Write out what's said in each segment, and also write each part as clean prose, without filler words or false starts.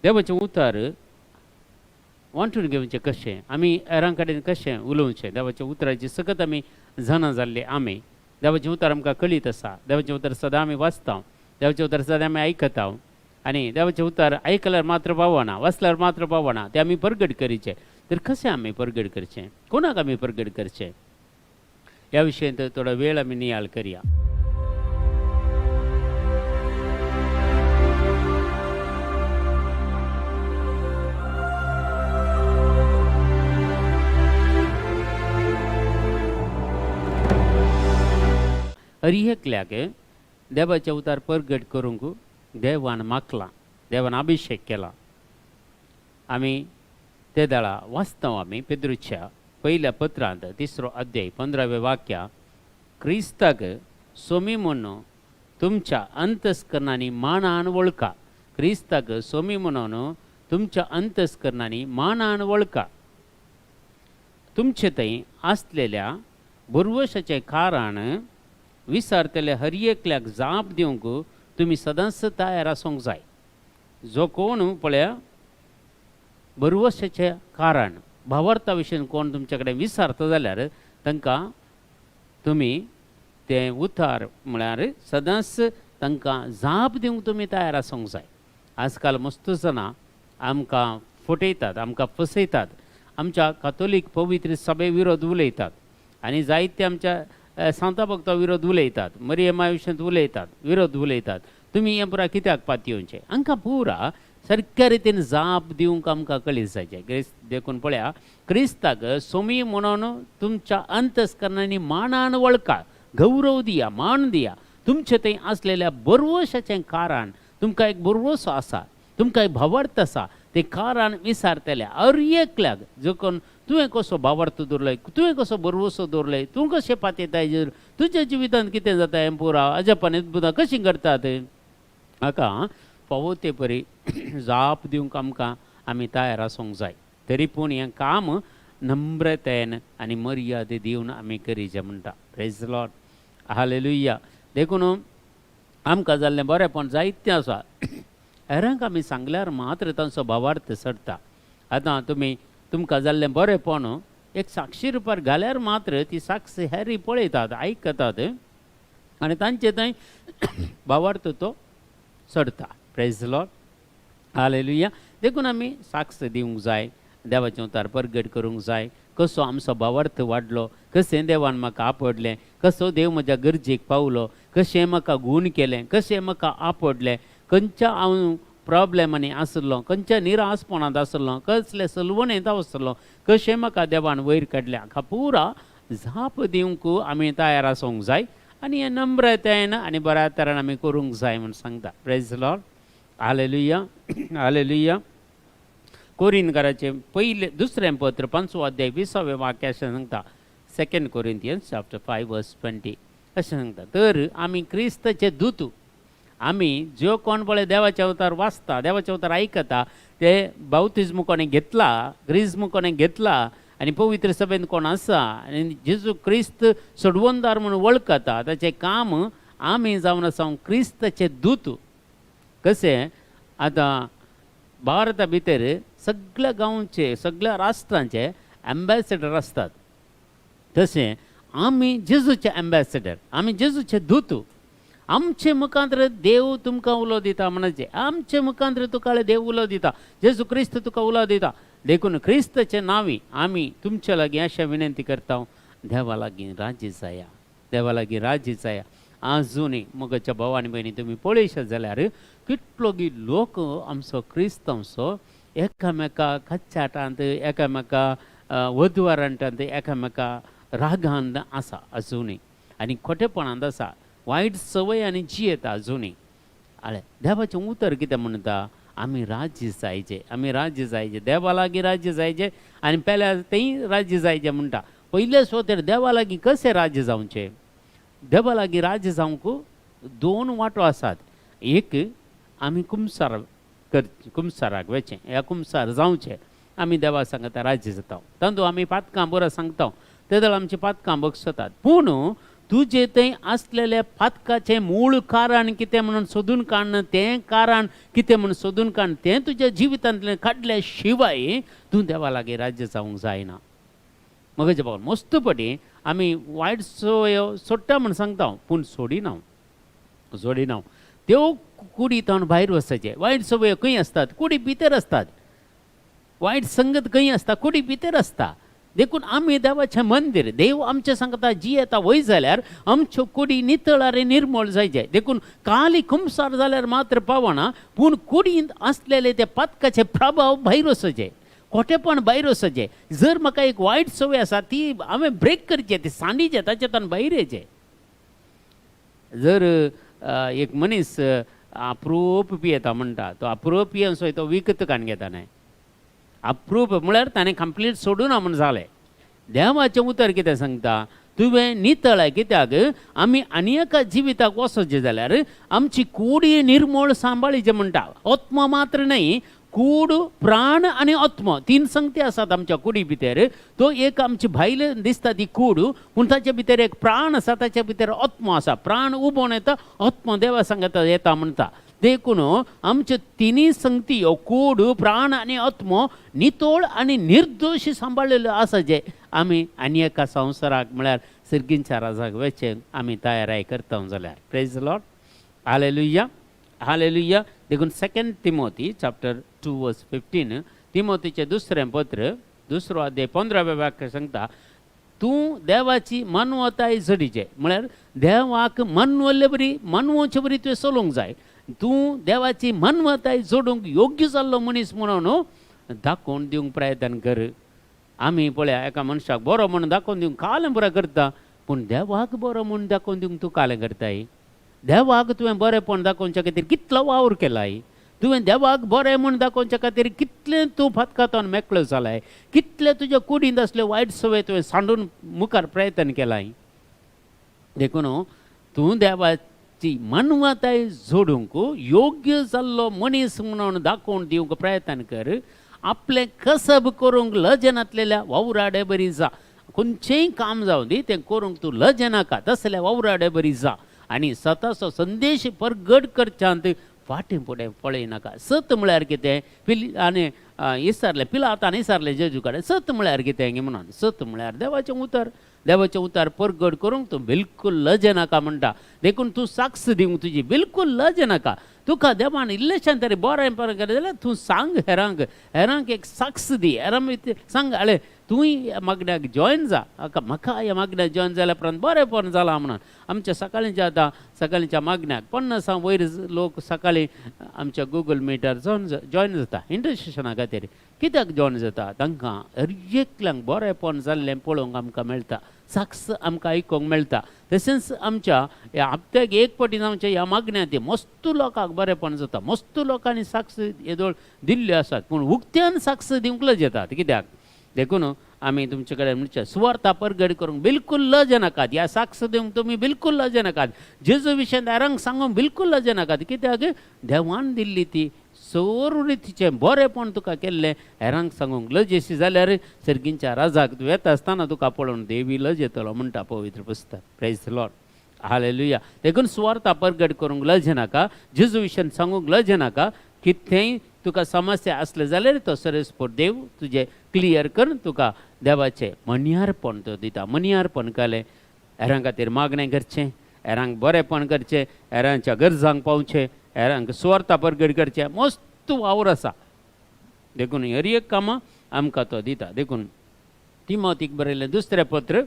देवाचें उतर वांटून घेवचें कशें, आमी हेरां कडेन कशें उलोवचें, देवाच्या उतराची सकत आमी जाणा जाल्ले. आमी देवाचें उतर आमकां कळीत आसा, देवाचें उतर सदां आमी वाचता, देवाचें उतर सदां आमी आयकता आनी देवाचें उतर आयकल्यार मात्र पावना, वाचल्यार मात्र पावना, तें आमी परगट करीचें. तर कशें आमी परगट करचें, कोणाक आमी परगट करचें, ह्या विशयांत थोडो वेळ आमी नियाळ करया. हर एकल्याक देवाचें उतार परगट करूंक देवान मागलां, देवान अभिशेक केला. आमी ते दाळा वाचता आमी पेद्रूच्या पयल्या पत्रांत 3 अध्याय 15वें वाक्य, क्रिस्ताक सोमी म्हणून तुमच्या अंतस्करणांनी मानान वळखा. क्रिस्ताक सोमी म्हणून तुमच्या अंतस्करणांनी मानान वळखा. तुमचे थंय आसलेल्या भरवशाचें कारण विसारतले हर एकल्याक जाप दिवंक तुमी सदांच तयार आसूंक जाय. जो कोण पळया भरवशाचें कारण भावार्था विशयन कोण तुमचे कडेन विसारता जाल्यार तांकां तुमी तें उतार म्हळ्यार सदांच तांकां जाप दिवंक तुमी तयार आसूंक जाय. आजकाल मस्त जाणां आमकां फटयतात, आमकां फसयतात, आमच्या कातोलीक पवित्र सभे विरोध उलयतात आनी जायते आमच्या सांता भक्ता विरोध उलयतात, मरियमा विशयांत उलयतात, विरोध उलयतात. तुमी हें पुरा कित्याक पातयेवचें? आमकां पुरा सारक्या रितीन जाप दिवंक आमकां कळीत जायचें. क्रिस्त देखून पळया, क्रिस्ताक सोमी म्हणून तुमच्या अंतस्करणांनी मानान वळखा, गौरव दिया, मान दिया. तुमचे थंय आसलेल्या भरवशाचें कारण, तुमकां एक भरवसो आसा, तुमकां एक भावार्थ आसा, ते कारण विसारतले हर एकल्याक. जो कोण तुवें कसो भावार्थ दवरलाय, तुवें कसो भरवसो दवरलाय, तूं कशें पातयताय, तुज्या जिवितांत कितें जाता हें पुरा अजापान अद्भुतां कशीं करतात, हाका फावो ते परी जाप दिवंक आमकां आमी तयार आसूंक जाय. तरी पूण हें काम नम्रतेन आनी मर्यादे दिवन आमी करीचें म्हणटा. Praise Lord, hallelujah. देखून आमकां जाल्लें बरेंपण जायतें आसा, हेरांक आमी सांगल्यार मात्र तांचो भावार्थ चडटा. आतां तुमी तुमकां जाल्लें बरेंपण एक साक्षी रुपार घाल्यार मात्र ती साक्ष हेरी पळयतात, आयकतात आनी तांचे थंय भावार्थ तो चडटा. Praise Lord, hallelujah. देखून आमी साक्ष दिवंक जाय, देवाचें उतार परगट करूंक जाय. कसो आमचो भावार्थ वाडलो, कशें देवान म्हाका आपडलें, कसो देव म्हज्या गरजेक पावलो, कशें म्हाका गूण केलें, कशें म्हाका आपडलें, खंयच्या हांव प्रॉब्लेमांनी आसलो, खंयच्या निरासपणांत आसलो, कसले सलवणेंत आसलो, कशें म्हाका देवान वयर काडलें, हाका पुरा जाप दिवंक आमी तयार आसूंक जाय आनी हें नम्रतायेन आनी बऱ्या तरेन आमी करूंक जाय म्हूण सांगता. Praise Lord, hallelujah, hallelujah. कोरिंथकाराचें पयलें दुसरें पत्र 5वो अध्याय 20वें वाक्य अशें सांगता, 2 Corinthians chapter 5 verse 20 अशें सांगता, तर आमी क्रिस्ताचे दूत. आमी ज्यो कोण पळय देवाचे अवतार वाचता, देवाचे अवतार आयकता, ते बावतिज्म कोणें घेतला, क्रिज्म कोणें घेतला आनी पवित्र सभेंत कोण आसा आनी जेजू क्रिस्त सोडवणदार म्हणून वळखता, ताचें काम आमी जावन आसा क्रिस्ताचे दूत. कशें आतां भारता भितर सगळ्या गांवचे, सगळ्या राष्ट्रांचे एम्बेसिडर आसतात, तशें आमी जेजूचे एम्बेसिडर, आमी जेजूचे दूत. आमचे मुखांत्र देव तुमकां उलो दिता, म्हणजे आमचे मुखांत्र तुका देव उलो दिता, जेजू क्रिस्त तुका उलो दिता. देखून क्रिस्ताचे नांवी आमी तुमच्या लागीं अशें विनंती करता, देवा लागीं राजी जाया, देवा लागीं राजी जाया. आजुनूय मोगाच्या भाव आनी भयणी तुमी पळयशात जाल्यार कितलो गी लोक आमचो क्रिस्तांवचो एकामेका कच्चाटांत, एकामेका वधवारांटांत, एकामेका रागांत आसा आजुनूय आनी खोटेपणांत आसा, वायट संवय आनी जियेता आजुनूय. आळे देवाचें उतर कितें म्हणटा, आमी राज्य जायचे, आमी राज्य जायचे, देवा लागीं राज्य जायचे आनी पेल्या तेंय राज्य जायचे म्हणटा. पयले सुवातेर देवा लागीं कशें राज्य जावचें? देवा लागीं राज्य जावंक 2 वांटो आसात. एक आमी कुमसार कर, कुमसाराक वचचें, ह्या कुमसार जावचें, आमी देवा सांगता राज्य जाता, तातूंत आमी पातकां बरो सांगता, ते जाल्यार आमची पातकां बगसतात. पूण तुजे थंय आसलेले पातकाचें मूळ कारण कितें म्हणून सोदून काडण, तें कारण कितें म्हणून सोदून काडण, तें तुज्या जिवितांतल्यान काडल्या शिवाय तूं देवा लागीं राज्य जावंक जायना. मगज बाबा मस्त पटी आमी वायट संवयो सोडटा म्हूण सांगता हांव, पूण सोडिना, सोडिना. त्यो कुडी तावन भायर वचचें. वायट संवयो खंय आसतात? कुडी भितर आसतात. वायट संगत खंय आसता? कुडी भितर आसता. देखून आमी देवाचें मंदीर, देव आमचें सांगता जियेता वय जाल्यार आमच्यो कुडी नितळ आनी निर्मळ जायचे. देखून काली कुमसार जाल्यार मात्र पावना, पूण कुडींत आसलेले ते पातकाचे प्रभाव भायर वचचे, खोटेपण भायर वचचें. जर म्हाका एक वायट संवय आसा ती हांवें ब्रेक करचें, ती सांडीचें, ताच्यान भायर येचें. जर एक मनीस अप्रूप पियेता म्हणटा, तो अप्रूप पियेवन सोय तो विकत काडून घेता न्हय. अप्रूप म्हळ्यार ताणें कंप्लीट सोडूना म्हूण जालें. देवाचें उतर कितें सांगता? तुवें नितळ. कित्याक आमी आनी एका जिविताक वचचें जाल्यार आमची कुडी निर्मळ सांबाळीचें म्हणटा. आत्मा मात्र न्हय, कूड, प्राण आनी आत्मो तीन संगती आसात आमच्या कुडी भितर. तो एक आमची भायल दिसता ती कूड, पूण ताच्या भितर एक प्राण आसा, ताच्या भितर आत्मो आसा. प्राण उबोन येता, आत्मो देवा सांगता येता म्हणटा. देखून आमच्यो तिनूय संगती ह्यो कूड, प्राण आनी आत्मो नितळ आनी निर्दोशी सांबाळलेल्यो आसा, जे आमी आनी एका संवसाराक म्हळ्यार सिर्गींच्या राजाक वचें आमी तयाराय करता जाल्यार. प्रेज लॉर्ड, हालेलुया, हालेलुया. देखून Second Timothy chapter 2 verse 15, तिमोतीचें दुसरें पत्र दुसरो अध्याय 15व्या वाक्य सांगता, तूं देवाची मानवताय जडीचे, म्हळ्यार देवाक मानवल्ले बरी, मानवचे बरी तुवें चलोवंक जाय. तूं देवाची मानवताय जोडूंक योग्य जाल्लो मनीस म्हणून दाखोवन दिवंक प्रयत्न कर. आमी पळया, एका मनशाक बरो म्हणून दाखोवन दिवंक कालें पुरो करता, पूण देवाक बरो म्हूण दाखोवन दिवंक तूं कालें करताय? देवाक तुवें बरेंपण दाखोवच्या खातीर कितलो वावर केलाय तुवें? देवाक बरें म्हूण दाखोवच्या खातीर कितलें तूं फातकातून मेकळो जालाय? कितले तुज्या कुडींत आसल्यो वायट संवय तुवें सांडून मुखार प्रयत्न केलाय? देखून तूं देवाची मानवताय जोडूंक योग्य जाल्लो मनीस म्हणून दाखोवन दिवंक प्रयत्न कर. आपलें कसब करूंक लजनातलेल्या वावराडे बरी जा. खंयचेंय काम जावं दी, तें करूंक तूं लजनाका, तसल्या वावराडे बरी जा आनी सताचो संदेश परगट करच्यांत फाटीं फुडें पळयनाका. सत म्हळ्यार कितें? पिली आनी विचारलें, पिलातान विचारलें जेजू कडेन, सत म्हळ्यार कितें म्हणून. सत म्हळ्यार देवाचें उतर. देवाचें उतर परगट करूंक तूं बिलकूल लजनाका म्हणटा. देखून तूं साक्ष दिवंक तुजी बिलकूल लजनाका. तुका देवान इल्लेशान तरी बरें बरें केलें जाल्यार तूं सांग हेरांक, हेरांक एक साक्ष दी. हेरां सांग, अळे तूंय मागण्याक जॉयन जा, म्हाका ह्या मागण्याक जॉयन जाल्या उपरांत बरेंपण जालां म्हणून. आमच्या सकाळींच्या, आतां सकाळींच्या मागण्याक 50 वयर लोक सकाळीं आमच्या गुगल मिटार जॉयन जॉयन जाता इंटरसेशना खातीर. कित्याक जॉयन जाता? तांकां हर एकल्यांक बरेंपण जाल्लें पळोवंक आमकां मेळटा, साक्ष आमकां आयकूंक मेळटा. तशेंच आमच्या ह्या हप्त्याक एक फावटी आमच्या ह्या मागण्यांत मस्त लोकांक बरेंपण जाता. मस्त लोकांनी साक्ष येदोळ दिल्ल्यो आसात, पूण उक्त्यान साक्ष दिवंक लज येतात कित्याक? देखून आमी तुमचे कडेन म्हणचे, सुवार्ता परगट करूंक बिलकूल लज नाकात. ह्या साक्ष दिवंक तुमी बिलकूल लज नाकात. जेजू विशयान हेरांक सांगूंक बिलकूल लज नाकात. कित्याक देवान दिल्ली ती सोर रितीचें बरेंपण तुका केल्लें हेरांक सांगूंक लजेशी जाल्यार सर्गींच्या राजाक तूं येता आसतना तुका पळोवन देवी लज येतलो म्हणटा पवित्र पुस्तक. प्रेज लॉर्ड, हालेलुया. देखून सुवार्ता परगट करूंक लज नाका, जेजू विशयान सांगूंक लज नाका. कितेंय तुका समस्या आसले जाल्यार तो सरेस्पोर देव तुजें क्लियर करून तुका देवाचें मनियारपण तो दिता. मनियारपण केलें, हेरां खातीर मागणें करचें, हेरांक बरेंपण करचें, हेरांच्या गरजांक पावचें, हेरांक सुवार्ता परगट करचें, मस्त वावर आसा. देखून हर एक कामां आमकां तो दिता. देखून तिमोतीक बरयलें दुसरें पत्र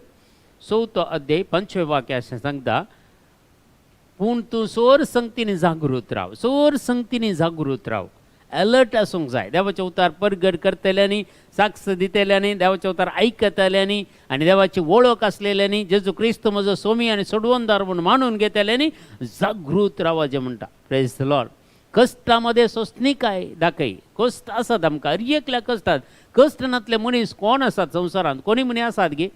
चवथो अध्याय पंचवे वाक्य अशें सांगता, पूण तूं सोर संगतीनी जागृत राव, सोर संगतीनी जागृत राव, अलर्ट आसूंक जाय. देवाचें उतार परगट करतल्यांनी, साक्ष दितल्यांनी, देवाचें उतार आयकतल्यांनी आनी देवाची वळख आसलेल्यांनी, जेजू क्रिस्त म्हजो सोमी आनी सोडवणदार म्हूण मानून घेतल्यांनी जागृत रावाचें म्हणटा. प्रेज लॉर्ड. कश्टा मध्ये सोंसणीकाय दाखय. कश्ट आसात आमकां, हर एकल्याक कश्ट. कश्ट नातले मनीस कोण आसात संवसारांत? कोणी मनीस आसात गे?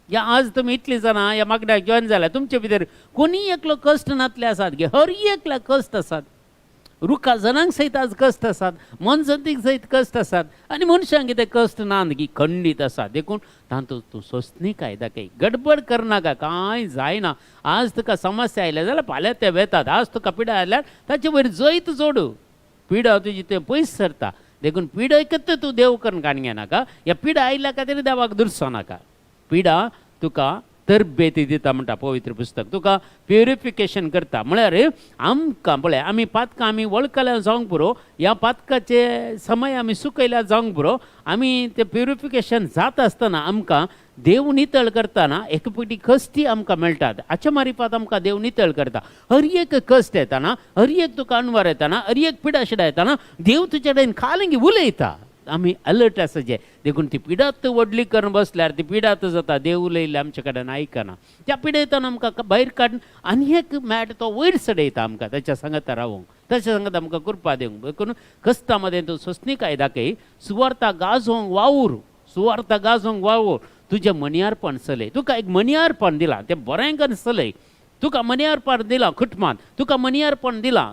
या आज तुमी इतली जाणां ह्या मागण्याक जॉयन जाल्या, तुमचे भितर कोणी एकलो कश्ट नातले आसात गे? हर एकल्याक कश्ट आसात. रुखा जनांक सयत आज कश्ट आसात, मोनजातीक सयत कश्ट आसात आनी मनशांक कितें कश्ट ना की खंडीत आसा. देखून तातूंत तूं सोंसणीकाय दाखय, गडबड करनाका, कांय जायना. आज तुका समस्या आयल्या जाल्यार फाल्यां ते वेतात, आज तुका पिडा आयल्यार ताचे वयर जैत जोडू, पिडा तुजी तें पयस सरता. देखून पिडा एकत तूं देव करून काण घेनाका, ह्या पिडा आयल्या खातीर देवाक दुरसो नाका. पिडा तुका तरबेती दिता म्हणटा पवित्र पुस्तक, तुका प्युरिफिकेशन करता. म्हळ्यार आमकां पळय आमी पातकां आमी वळखल्या जावंक पुरो, ह्या पातकाचे समय आमी सुकयल्या जावंक पुरो. आमी ते प्युरिफिकेशन जाता आसतना आमकां देव नितळ करतना एक पटी कश्टी आमकां मेळटात. हाच्या मारिफात आमकां देव नितळ करता. हर एक कश्ट येताना, हर एक तुका अणवार येताना, हर एक पिडा शिडा येताना देव तुज्या कडेन खालंगी उलयता. आमी अलर्ट आसाचे. देखून ती पिडात व्हडली करून बसल्यार ती पिडात जाता. देव उलयल्ले आमचे कडेन आयकना. त्या पिडेंतल्यान आमकां भायर काडून आनी एक मॅट तो वयर चडयता आमकां, ताच्या सांगाता रावूंक, ताच्या सांगाता आमकां कृपा दिवंक. देखून कश्टा मदें तूं सोंसणीकाय दाखय, सुवार्ता गाजोवंक वावूर, सुवार्ता गाजोवंक वावूर. तुजें मनियारपण चलय, तुका एक मनियारपण दिलां तें बरें करून चलय. तुका मनियारपण दिलां कुटुंबांत, तुका मनियारपण दिलां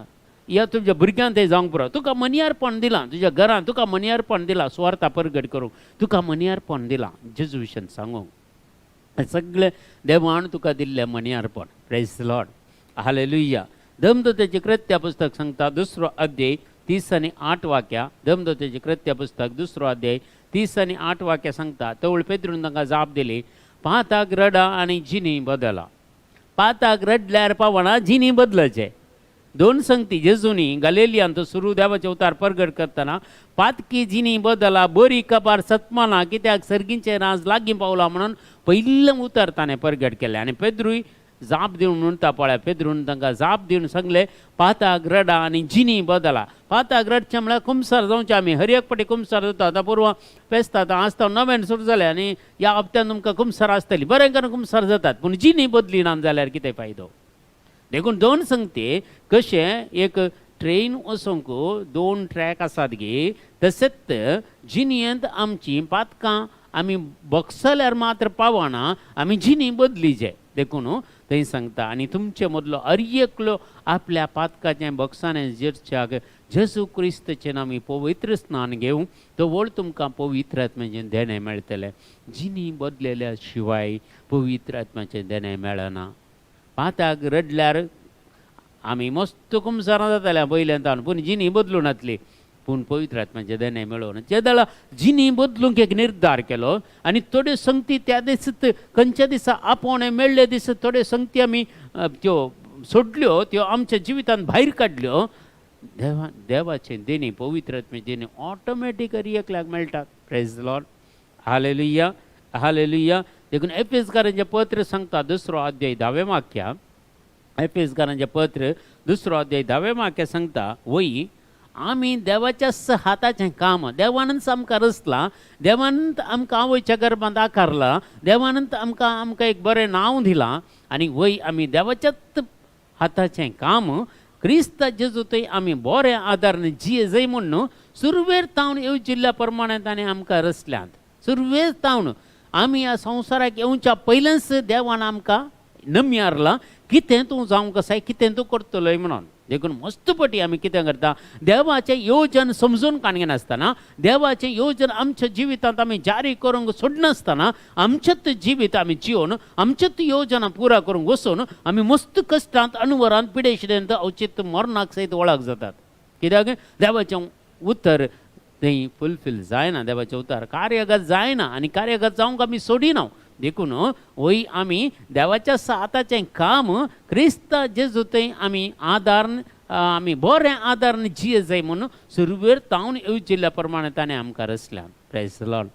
या तुज्या भुरग्यांक तें जावंक पुरो. तुका मनियारपण दिलां तुज्या घरांत, तुका मनियारपण दिलां सुवार्ता परगट करूंक, तुका मनियारपण दिलां जेजू विशयान सांगूंक. हें सगळें देवान तुका दिल्लें मनियारपण. प्रेज लॉर्ड, हालेलुया. धर्मदूताचें कृत्य पुस्तक सांगता दुसरो अध्याय 38 वाक्या. धर्मदूताचें कृत्य पुस्तक दुसरो अध्याय 38 वाक्या सांगता, तवळ पेद्रून तांकां जाप दिली, पाताक रडा आनी जिनी बदला. पाताक रडल्यार पावना, जिनी बदलचे. दोन संगती जेजूनी गलेलियांत सुरू देवाचे उतार परगट करतना, पातकी जिनी बदला, बरी कबार सतमाना, कित्याक सर्गींचे राज लागीं पावला म्हणून पयलें उतर ताणें परगट केलें. आनी पेद्रूय जाप दिवन म्हणटा पळय, पेद्रून तांकां जाप दिवन सांगलें, पाताक रडा आनी जिनी बदला. पाताक रडचें म्हळ्यार कुमसार जावचें. आमी हर एक फावटी कुमसार जाता. आतां पुर्वा फेस्त आतां आसता नव्यान सुरू जालें आनी ह्या हप्त्यान तुमकां कुमसार आसतली, बरें करून कुमसार जातात, पूण जिनी बदली ना जाल्यार कितें फायदो? देखून दोन संगते कशें एक ट्रेन वचूंक दोन ट्रॅक आसात गे, तशेंच जिणेंत आमची पातकां आमी बगसल्यार मात्र पावना, आमी जिणी बदलीचे. देखून थंय सांगता, आनी तुमचे मदलो हर एकलो आपल्या पातकाचें बगसाणें जेरच्याक जेजू क्रिस्तचें आमी पवित्र स्नान घेवं, तवळ तुमकां पवित्र आत्म्याचें देणें मेळटलें. जिणी बदलेल्या शिवाय पवित्र आत्म्याचें देणें मेळना. पाताक रडल्यार आमी मस्त कुमसारां जाताले पयल्यान तावन, पूण जिणी बदलूं नासली, पूण पवित्र आत्म्याचें देणें मेळोवन जे दळा जिणी बदलूंक एक निर्धार केलो. आनी थोड्यो संगती त्या दीस खंयच्या दिसा आपोवणें मेळ्ळे दीस थोड्यो संगती आमी त्यो सोडल्यो, त्यो आमच्या जिवितांत भायर काडल्यो. देवा देवाचें देणी, पवित्र आत्म्याचें देणी ऑटोमॅटिकली एकल्याक मेळटात. प्रेज लॉर्ड, हालेलुया, हालेलुया. देखून एफेसकारांचें पत्र सांगता दुसरो अध्याय धावे वाक्या. एफेसकारांचें पत्र दुसरो अध्याय धावे वाक्य सांगता, वय आमी देवाच्याच हाताचें काम, देवानच आमकां रचलां, देवानच आमकां आवयच्या गर्भांत आकारलां, देवानच आमकां आमकां एक बरें नांव दिलां आनी वय आमी देवाच्याच हाताचें काम, क्रिस्ता जेजू थंय आमी बरें आदारान जिये जाय म्हूण सुरवेर तावन येवजिल्ल्या प्रमाणे ताणें आमकां रचल्यांत. सुरवेर तावन आमी ह्या संवसाराक येवच्या पयलेंच देवान आमकां नमयारलां, कितें तूं जावंक आसाय, कितें तूं करतलोय म्हणून. देखून मस्त पटी आमी कितें करता, देवाचें योजन समजून काडनासतना, देवाचें योजन आमच्या जिवितांत आमी जारी करूंक सोडनासतना, आमचेच जिवीत आमी जिवन आमचेच योजना पुरा करूंक वचून आमी मस्त कश्टांत, अणवरांत, पिडेशिडेंत, अवचीत मरणाक सयत वळख जातात. कित्याक देवाचें उतर थंय फुलफील जायना, देवाचें उतर कार्यगत जायना आनी कार्यगत जावंक आमी सोडिना. देखून वय आमी देवाच्या हाताचें काम, क्रिस्ता जेजू थंय आमी आदार आमी बरें आदारान जिये जाय म्हणून सुरवेर तावन येवजिल्ल्या प्रमाणे ताणें आमकां रचल्या. प्रेज लॉर्ड,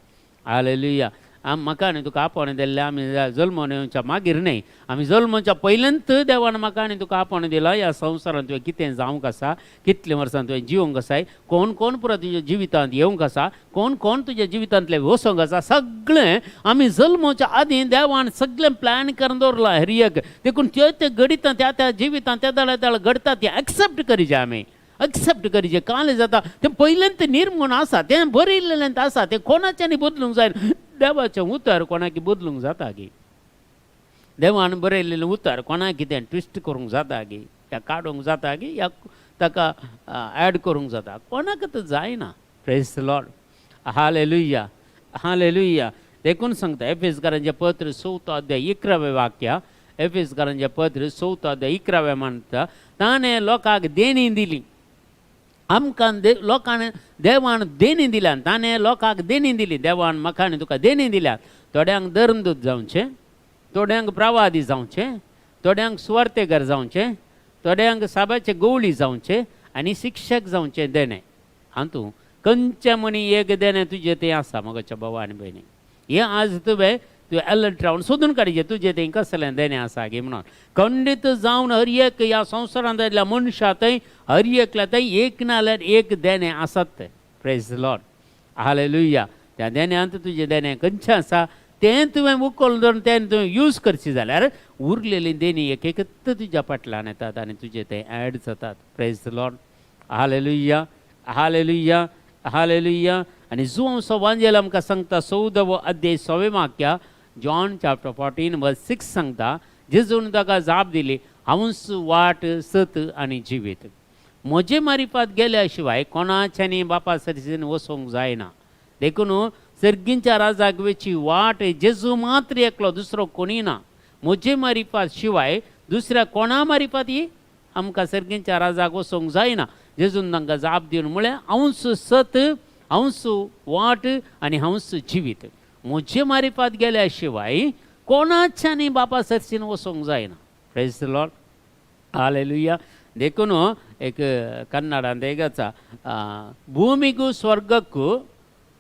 हालेलुया. आम म्हाका आनी तुका आपोवणें दिल्लें आमी जल्मोन येवच्या मागीर न्हय, आमी जल्मोच्या पयल्यांत देवान म्हाका आनी तुका आपोवणें दिलां. ह्या संवसारांत तुवें कितें जावंक आसा, कितले वर्सां तुवें जिवंक आसाय, कोण कोण पुरो तुज्या जिवितांत येवंक आसा, कोण कोण तुज्या जिवितांतलें वचोंक आसा, सगळें आमी जल्मोच्या आदीं देवान सगळें प्लॅन करून दवरलां हर एक. देखून त्यो त्यो घडितां त्या त्या जिवितांत त्या दळा दळा घडटा ती एक्सेप्ट करीचे, आमी एक्सेप्ट करीचे. काल जाता तें पयल्यान निर्मूण आसा, तें बरयल्लें आसा, तें कोणाच्यानी बदलूंक जाय. देवाचें उतर कोणाक बदलूंक जाता की? देवान बरयल्लें उतर कोणाक कितें ट्विस्ट करूंक जाता की, या काडूंक जाता की, या ताका एड करूंक जाता, कोणाक तर जायना. प्रेज लॉर्ड, हालेलुया, हालेलुया. देखून सांगता एफेसकारांचें पत्र चवथो अध्याय 11वें वाक्य, एफेसकारांचें पत्र चवथो अध्याय 11वें म्हणटा, ताणें लोकांक देणी दिली, आमकां लोकांनी देवान देणी दिल्या, ताणें लोकांक देणी दिली, देवान म्हाका आनी तुका देणी दिल्या. थोड्यांक धर्मदूत जावचें, थोड्यांक प्रवादी जावचें, थोड्यांक सुवार्तेकार जावचें, थोड्यांक साबाचे गवळी जावचें आनी शिक्षक जावचें देणें. हातूंत खंयचें म्हणी एक देणें तुजें तें आसा म्हज्या भावा आनी भयणी. हें आज तुवें तुवें अलर्ट रावन सोदून काडचें तुजें तें कसलें देणें आसा गे म्हणून. खंडीत जावन हर एक ह्या संवसारांत आयिल्ल्या मनशा थंय हर एकल्या थंय एक ना जाल्यार एक देणें आसात तें. प्रेज लॉर्ड, हालेलुया. त्या देण्यांत तुजें देणें खंयचें आसा तें तुवें उखल धरून तें तुवें यूज करचें जाल्यार उरलेली देणी एक एकच तुज्या फाटल्यान येतात आनी तुजें तें एड जातात. प्रेज लॉर्ड, हालेलुया, हालेलुया, हालेलुया. आनी जुवांव वांजेल आमकां सांगता 14वो अध्याय 6वें वाक्य, जॉन चॅप्टर 14 वर्स 6 सांगता, जेजून ताका जाप दिली, हांवूच वाट सत आनी जिवीत, म्हजे मारिफात गेल्या शिवाय कोणाच्यानी बापा सरशीन वचूंक जायना. देखून सर्गींच्या राजाक वेची वाट जेजू मात्र एकलो, दुसरो कोणी ना. म्हजे मारिफात शिवाय दुसऱ्या कोणा मारिफात ही आमकां सर्गींच्या राजाक वचूंक जायना. जेजून तांकां जाप दिवन म्हळें, हांवूच सत, हांवूच वाट आनी हांवूच जिवीत, म्हजे मारिफात गेल्या शिवाय कोणाच्यानी बापा सरशीन वचूंक जायना. प्रेज लॉर्ड, हालेलुया. देखून एक ಕನ್ನಡ ಅಂತ ಹೇಗಚ್ಚ, ಭೂಮಿಗೂ ಸ್ವರ್ಗಕ್ಕೂ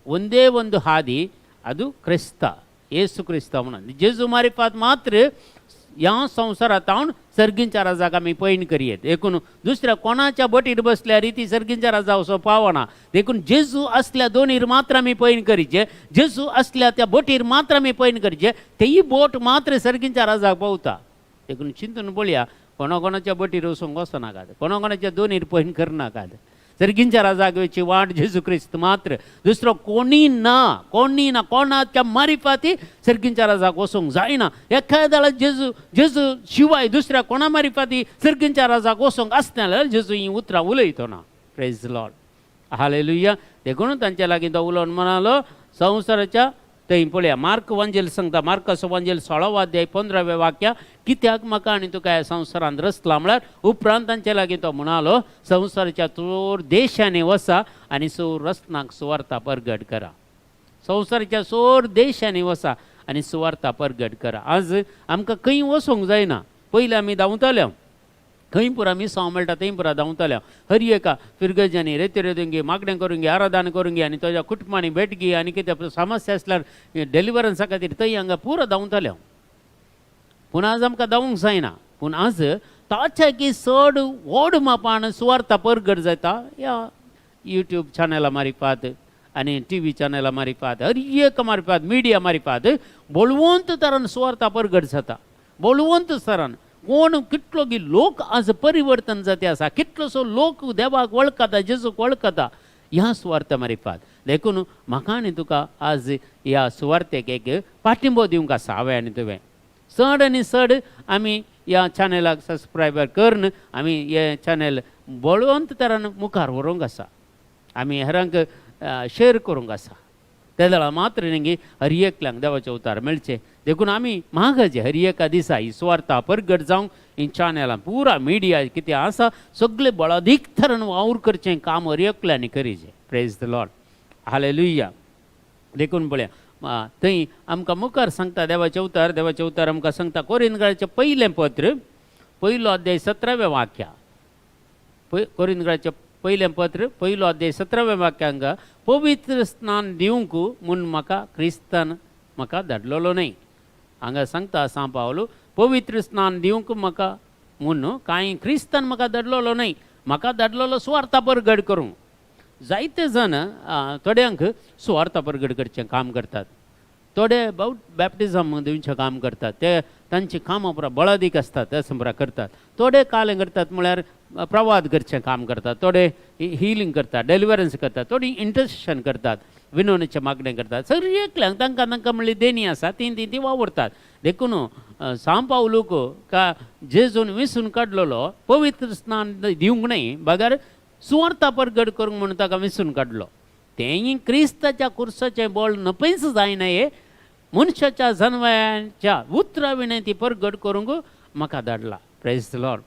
ಒಂದೇ ಒಂದು ಹಾದಿ, ಅದು ಕ್ರಿಸ್ತ येसू क्रिस्त म्हणून. जेजू मारिफात मात्र ह्या संवसारांत सर्गींच्या राजाक आमी पयण करयेत. देखून दुसऱ्या कोणाच्या बोटीर बसल्यार ती सर्गींच्या राजा असो पावना. देखून जेजू असल्या दोनीर मात्र आमी पयण करीचे, जेजू असल्या त्या बोटीर मात्र आमी पयण करचे, तेय बोट मात्र सर्गींच्या राजाक पावता. देखून चिंतून पळया, कोणा कोणाच्या बोटीर वचूंक वचनाकात, कोणा कोणाच्या दोनीर पयण करनाकात. सर्गींच्या राजाक वेची वाट जेजू क्रिस्त मात्र, दुसरो कोणी ना, कोणी ना. कोणाच्या मारिफाती सर्गींच्या राजाक वचूंक जायना. एखाद्या जेजू जेजू शिवाय दुसऱ्या कोणा मारिफाती सर्गींच्या राजाक वचूंक आसना जाल्यार जेजू ही उतरां उलयतो ना. प्रेज लॉर्ड, हालेलुया. देखून तांच्या लागीं तो उलोवन म्हणालो संवसाराच्या थंय पळया, मार्क वांजेल सांगता, मार्काचो वांजेल 16वो अध्याय 15वें वाक्य, कित्याक म्हाका आनी तुका ह्या संवसारांत रचला म्हळ्यार. उपरांत तांचे लागीं तो म्हणालो, संवसाराच्या चोर देशांनी वसा आनी सोर रचनाक सुवार्ता परगट करा. संवसाराच्या सोर देशांनी वसा आनी सुवार्ता परगट करा. आज आमकां खंय वचूंक जायना. पयलीं आमी धांवताले, खंय पुरा मिसांव मेळटा थंय पुरा धांवताले. हर एका फिरगजांनी रेती रेतुंगी मागणें करूंक आराधना करूंक आनी ताच्या कुटुंबांनी भेट घे आनी कितें समस्या आसल्यार डेलिवरन्सा खातीर थंय हांगा पुरो धांवताले. पूण आज आमकां धांवूंक जायना. पूण आज ताच्या की चड व्हड मापान सुवार्ता परगट जाता ह्या यूट्यूब चॅनला मारिफात आनी टीव्ही चॅनला मारिफात, हर एक मारिफात, मिडिया मारिफात बळवंत तरान सुवार्ता परगट जाता. बळवंत तरान कोण कितलो की लोक आज परिवर्तन जाते आसा, कितलोसो लोक देवाक वळखता, जेजूक वळखता ह्या सुवार्ता मारिफात. देखून म्हाका आनी तुका आज ह्या सुवार्तेक एक पाठिंबो दिवंक आसा. हांवें आनी तुवें चड आनी चड आमी ह्या चॅनलाक सबस्क्रायबर करून आमी हे चॅनल बळवंत तरान मुखार व्हरूंक आसा. आमी हेरांक शेअर करूंक आसा. ते वेळार मात्र न्ही हर एकल्यांक देवाचें उतार मेळचें. देखून आमी मागाचे हर एका दिसा ही सुवार्ता परगट जावंक ही चॅनलां पुरा मिडिया कितें आसा सगळे बळादीक तरान वावर करचें काम हर एकल्यांनी करीचें. प्रेज the Lord, hallelujah. देखून पळया, थंय आमकां मुखार सांगता देवाचें उतर, देवाचें उतर आमकां सांगता कोरिंदगाळाचें पयलें पत्र पयलो अध्याय 17वें वाक्य, कोरिंदगाळाचें पयलें पत्र पयलो अध्याय 17व्या वाक्यांक, पवित्र स्नान दिवंक म्हूण म्हाका क्रिस्तान म्हाका धाडलेलो न्हय. हांगा सांगता सांव पावलो, पवित्र स्नान दिवंक म्हाका म्हूण कांय क्रिस्तान म्हाका धाडलेलो न्हय, म्हाका धाडलेलो सुवार्ता परगट करूंक. जायते जाण थोड्यांक सुवार्ता परगट करचें काम करतात, थोडे बाउट बॅप्टिजम दिवचें काम करतात, ते तांची कामां पुरा बळादीक आसतात ते पुरा करतात. थोडे कालें करतात म्हळ्यार प्रवाद करचें काम करतात, थोडे हिलींग करतात, डेलिवरन्स करतात, थोडी इंटरसेशन करतात. विनवणेचें मागणें करतात. सगळीं एकल्यांक तांकां तांकां म्हणली देणी आसा, ती ती ती वावुरतात. देखून सांव पावलूक का जेजून विसून काडलेलो पवित्र स्नान दिवंक न्हय बगर सुवार्ता परगट करूंक म्हणून ताका विसून काडलो. तेंय क्रिस्ताच्या कुर्साचें बळ नपयच जायना हे मनशाच्या जनवयाच्या उतरा विणें ती परगट करूंक म्हाका धाडला. Praise the Lord.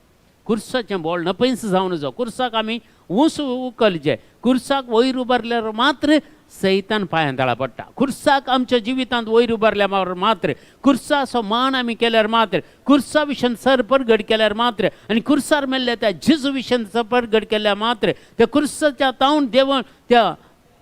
कुर्साचें बळ नपयच जावन जावं, कुर्साक आमी ऊंस उखलचे, कुर्साक वयर उबारल्यार मात्र सैतान पांयां तळा पडटा. कुर्साक आमच्या जिवितांत वयर उबारल्यार मात्र, कुर्साचो मान आमी केल्यार मात्र, कुर्सा विशयन सर परगट केल्यार मात्र आनी कुर्सार मेल्ल्या त्या जेजू विशयन सर परगट केल्यार मात्र, त्या कुर्साच्या तावन देव त्या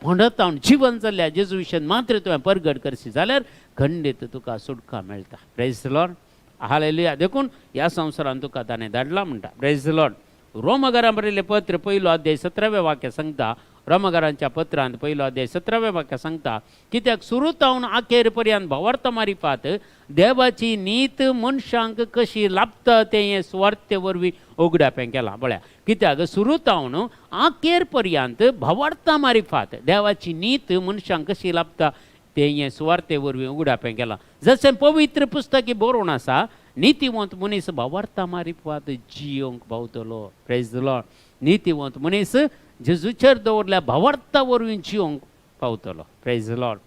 फोंडातावन जिवन जाल्ल्या जेजू विशयन मात्र तुवें परगट करशी जाल्यार खंडीत तुका सुटका मेळटा. Praise the Lord. हालेलुया. देखून ह्या संवसारान तुका ताणें धाडला म्हणटा. Praise the Lord. रोमगरां बरयल्लें पत्र पयलो अध्याय 17वें वाक्य सांगता. रोमगरांच्या पत्रांत पयलो अध्याय 17वें वाक्य सांगता, कित्याक सुरू तावन अखेर पर्यंत भावार्थ मारिफात देवाची नीत मनशांक कशी लाभता तें हें सुवार्ते वरवीं उगडापें केलां. पळया, कित्याक सुरू तावन अखेर पर्यंत भावार्था मारिफात देवाची नीत मनशांक कशी लाभता तें हें सुवार्ते वरवीं उगडापें केलां. जशें पवित्र पुस्तकी बरोवन आसा, नितीवंत मनीस भावार्था मारिफात जियोंक पावतलो. Praise the Lord. नितीवंत मनीस जेजूचेर दवरल्या भावार्था वरवीं जियोंक पावतलो. Praise the Lord.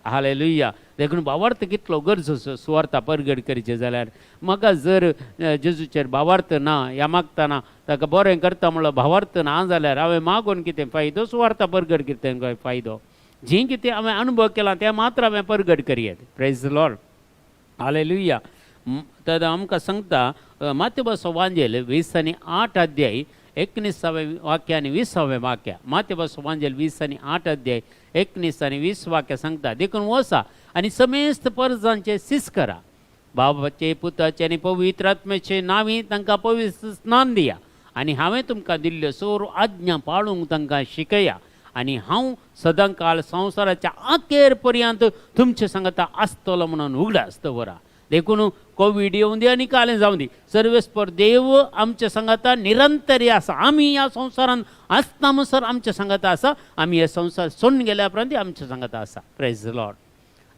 हालेलुया. देखून भावार्थ कितलो गरजेचो सुवार्था परगट करचें जाल्यार. म्हाका जर जेजूचेर भावार्थ ना ह्या मागतना ताका बरें करता म्हणलो भावार्थ ना जाल्यार हांवें मागून कितें फायदो, सुवार्था परगट कितें फायदो? जी कितें हांवें अनुभव केला तें मात्र हांवें परगट करयेत. Praise the Lord. हालेलुया. तर आमकां सांगता माथ्यो वांजेल 20 आनी 8 अध्याय 19वें वाक्य आनी 20वें वाक्य. माथ्यो वांजेल 20 आनी 8 अध्याय 19 आनी 20 वाक्य सांगता, देखून वसा आनी समेस्त परजांचे सीस करा, बाबाचे पुताचे आनी पवित्र आत्म्याचे नांवी तांकां पवित्र स्नान दिया आनी हांवें तुमकां दिल्ल्यो सोर आज्ञा पाळूंक तांकां शिकया आनी हांव सदांकाळ संवसाराच्या अखेर पर्यंत तुमचे सांगता आसतलो म्हणून उगडास दवरा. देखून कोवीड येवं दी आनी कालें जावं दी, सर्वेस्पर देव आमच्या सांगाता निरंतर आसा. आमी ह्या संवसारांत आसता म्हणसर आमच्या सांगाता आसा, आमी हे संवसार सोडून गेल्या उपरांत आमच्या सांगाता आसा. Praise the Lord.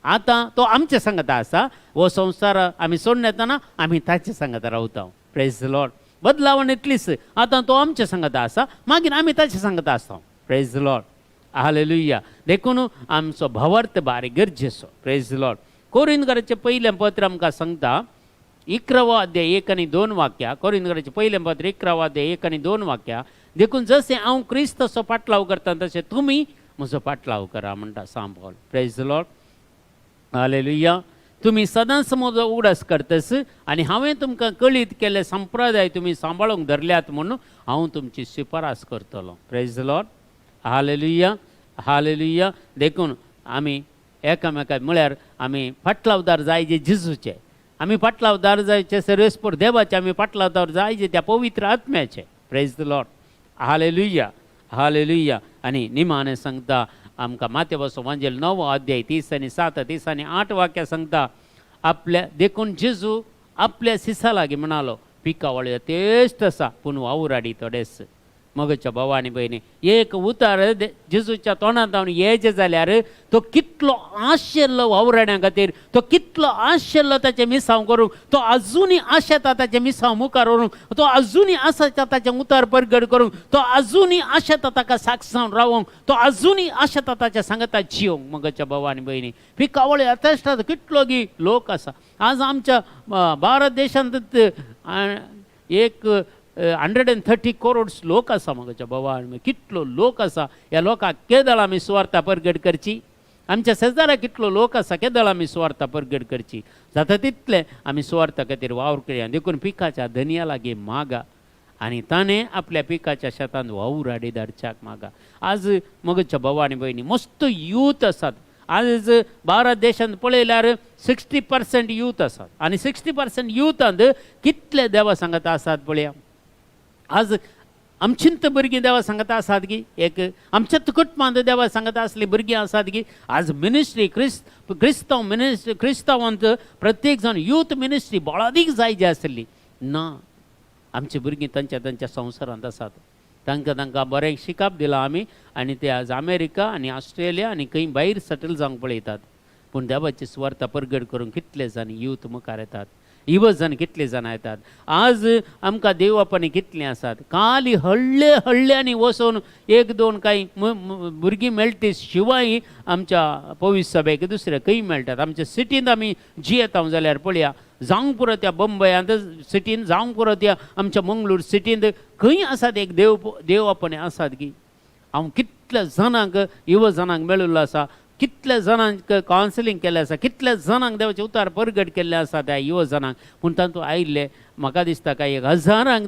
आतां तो आमच्या सांगाता आसा, हो संवसार आमी सोडून येतना आमी ताचे सांगाता रावता. Praise the Lord. बदलावण इतलीच, आतां तो आमच्या सांगाता आसा, मागीर आमी ताचे सांगाता आसता. Praise the Lord. हालेलुया. देखून आमचो भावार्थ बारीक गरजेचो. Praise the Lord. कोरिंदकाराचें पयलें पत्र आमकां सांगता 11वो अध्याय 1 आनी 2 वाक्या. कोरिंदकाराचें पयलें पत्र 11वो अध्याय 1 आनी 2 वाक्या. देखून जशें हांव क्रिस्ताचो पाटलाव करता तशें तुमी म्हजो पाटलाव करा म्हणटा सांव पावल. Praise the Lord. हालेलुया. तुमी सदांच म्हजो उगडास करतस आनी हांवें तुमकां कळीत केल्ले संप्रदाय तुमी सांबाळूंक धरल्यात म्हणून हांव तुमची शिफारस करतलो. Praise the Lord. Hallelujah. Hallelujah. देखून आमी एकामेका म्हळ्यार आमी फाटलावदार जायजे जेजूचे, आमी फाटलावदार जायचे सर्वेस्पर देवाचे, आमी फाटलावदार जायचे त्या पवित्र आत्म्याचे. Praise the Lord. Hallelujah. Hallelujah. आनी निमाणें सांगता आमकां माथ्यो वांजेल 9वो अध्याय 30 आनी 7 30 आनी 8 वाक्यां सांगता आपल्या, देखून जेजू आपल्या सिसा लागीं म्हणालो, पिकावळ यथेश्ट आसा पूण वावुराडी थोडेच. मगच्या भावा आनी भयणी, एक उतार जेजूच्या तोंडांत येयचें जाल्यार तो कितलो आशिल्लो वावराड्यां खातीर, तो कितलो आशिल्लो ताचें मिसांव करूंक, तो अजुनूय आशेता ताचें मिसांव मुखार व्हरूंक, तो अजुनूय आशेता ताचें उतार परगट करूंक, तो अजुनूय आशेता ताका साक्ष जावन रावोंक, तो अजुनूय आशेता ताच्या सांगता जियोंक. मगच्या भावा आनी भयणी, पिकावळ यथेश्ट कितलो गी लोक आसा. आज आमच्या भारत देशांत एक 130 करोड्स लोक आसा. म्हज्या भावा, कितलो लोक आसा, ह्या लोकांक केदळ आमी सुवार्ता परगट करची? आमच्या शेजारा कितलो लोक आसा, केदळ आमी सुवार्ता परगट करची? जाता तितलें आमी सुवार्ता खातीर वावर करया. देखून पिकाच्या धनया लागीं मागा आनी ताणें आपल्या पिकाच्या शेतांत वावुराडी धाडच्याक मागा. आज मगच्या भावा आनी भयणी, मस्त यूथ आसात. आज भारत देशांत पळयल्यार 60% यूथ आसात आनी 60% युथांत कितले देवा सांगता आसात पळया. आज आमचींत भुरगीं देवा सांगता आसात की, एक आमच्याच कुटुंबांत देवा सांगता आसली भुरगीं आसात की. आज मिनिस्ट्री क्रिस्तांव मिनिस्ट्री, क्रिस्तांवांत प्रत्येक जाण यूथ मिनिस्ट्री बळादीक जाय जी आसली ना. आमची भुरगीं तांच्या तांच्या संवसारांत आसात. तांकां तांकां बरें शिकप दिलां आमी आनी ते आज अमेरिका आनी ऑस्ट्रेलिया आनी खंय भायर सेटल जावंक पळयतात. पूण देवाची सुवार्ता परगट करूंक कितले जाण यूथ मुखार येतात, युवजन कितले जाणां येतात. आज आमकां देवबापांनी कितलीं आसात. खाली हळ्ळे हळ्ळ्यांनी वचून एक दोन कांय भुरगीं मेळटी शिवाय आमच्या पवीस सभेक दुसरे खंय मेळटात. आमच्या सिटींत आमी जियेता जाल्यार पळया, जावंक पुरो त्या बंबयांत सिटीन, जावंक पुरो त्या आमच्या मंगळूर सिटींत खंय आसात एक देवबापांनी आसात की. हांव कितल्या जाणांक युवजनांक मेळिल्लो आसा, कितल्या जाणांक कावन्सिलींग केल्लें आसा, कितल्या जाणांक देवाचें उतार परगट केल्लें आसा त्या युवजनांक. पूण तातूंत आयिल्ले म्हाका दिसता काय एक हजारांक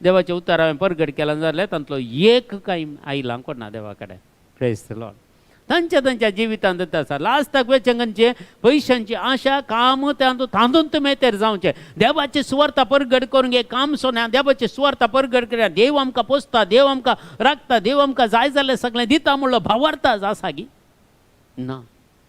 देवाचें उतार हांवें परगट केलां जाल्यार तांतलो एक कांय आयला कोण ना देवा कडेन. Praise the Lord. तांच्या तांच्या जिवितांत आसा लास्टाक वेचंगांचे पयशांची आशा काम तातूंत मेतेर जावचें. देवाची सुवार्ता परगट करूंक एक काम सोन्या, देवाची सुवार्ता परगट करया. देव आमकां पोसता, देव आमकां राखता, देव आमकां जाय जाल्यार सगळें दिता म्हणलो भावार्थ आसा गी ना.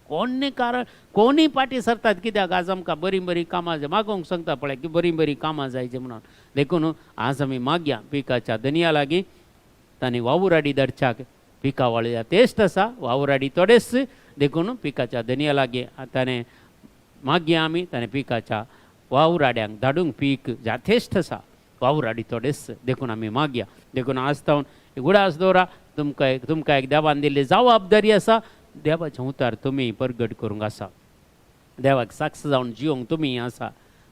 कोणी कारण कोणी फाटीं सरतात कित्याक आज आमकां बरीं बरीं कामां जाय, मागोवंक सांगता पळय की बरीं बरीं कामां जायची म्हणून. देखून आज आमी मागया पिकाच्या दनया लागीं तांणी वावुराडी धाडच्याक. पिकावळ तेस्ट आसा, वावुराडी थोडेच, देखून पिकाच्या दनया लागीं ताणें मागया आमी ताणें पिकाच्या वावुराड्यांक धाडूंक. पीक जातेश्ट आसा, वावुराडी थोडेच, देखून आमी मागया. देखून आज तावन उगडास दवरा, तुमकां एक देवान दिल्ली जबाबदारी आसा. देवाचें उतार तुमी परगट करूंक आसा, देवाक साक्ष जावन जिवंक तुमी आसा.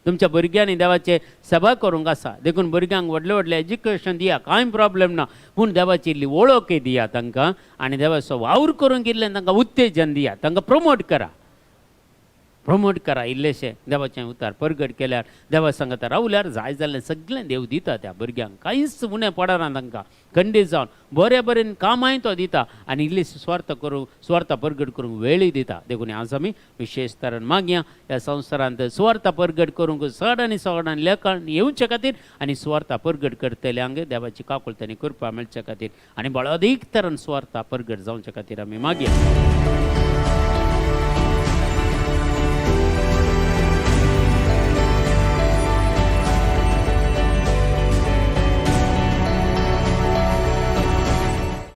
तुमच्या भुरग्यांनी देवाचे सेवा करूंक आसा. देखून भुरग्यांक व्हडलें व्हडलें एज्युकेशन दिया, कांय प्रॉब्लेम ना, पूण देवाची इल्ली वळखय दिया तांकां आनी देवाचो वावर करूंक इल्लें तांकां उत्तेजन दिया, तांकां प्रमोट करा, प्रमोट करा इल्लेशें. देवाचें उतार परगट केल्यार, देवा सांगता रावल्यार जाय जाल्यार सगळें देव दिता त्या भुरग्यांक, कांयच उणें पडना तांकां. खंडीत जावन बरे बरें कामांय तो दिता आनी इल्ली स्वार्थ करूंक, सुवार्थ परगट करूंक वेळय दिता. देखून आज आमी विशेश तरेन मागया ह्या संवसारांत सुवार्थ परगट करूंक चड आनी चड आनी लेखन येवचे खातीर आनी सुवार्थ परगट करतल्यांक देवाची काकुळट आनी कृपा मेळचे खातीर आनी बळादीक तरेन सुवार्थ परगट जावचे खातीर आमी मागया.